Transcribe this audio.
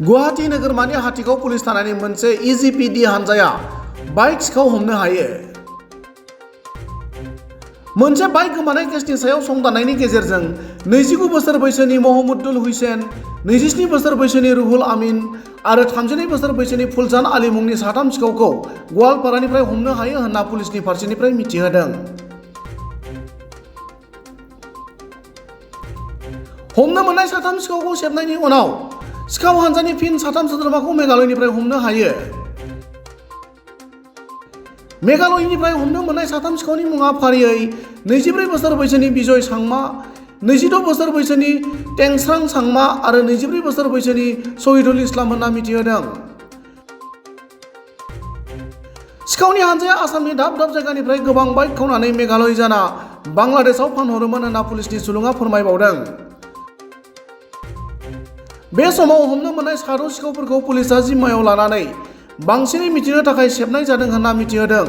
गुवाहाटी नोगोरमानि हाथिगाव पुलिस थानानि मोनसे इजिपिडि हानजाया बाइक सिखाव हमनो हायो। मोनसे बाइक गोमानाय केसनि सायाव संदाननायनि गेजेरजों 29 बोसोर बैसोनि महमुदुल हुसैन, 27 बोसोर बैसोनि रुहुल आमीन आरो 32 बोसोर बैसोनि फुलजान आली मुंनि साथाम सिखावखौ गवालपारानिफ्राय हमनो हायो होनना पुलिसनि फारसेनिफ्राय मिथिहोदों। हमनो मोननाय साथाम सिखावखौ सेबनायनि उनाव सिखाव हानजानि फिन साथाम सोद्रोमाखौ मेघालयनिफ्राय हमनो हायो। मेघालयनिफ्राय हमनो मोननाय साथाम सिखावनि मुङा फारियै 24 बोसोर बैसोनि बिजय सांमा, 26 बोसोर बैसोनि टेंस्रां सांमा आरो 24 बोसोर बैसोनि शहीदुल इस्लाम होनना मिथिहोदों। सिखावनि हानजाया आसामनि दाब दाब जायगानिफ्राय गोबां बाइक खावनानै मेघालय जाना बांलादेशआव फानहरोमोन होनना पुलिसनि सुलुङा फोरमायबावदों। बे समाव हमनो मोननाय साद' सिखावफोरखौ पुलिसआ जिम्मायाव लानानै बांसिनै मिथिनो थाखाय सेबनाय जादों होनना मिथिहोदों।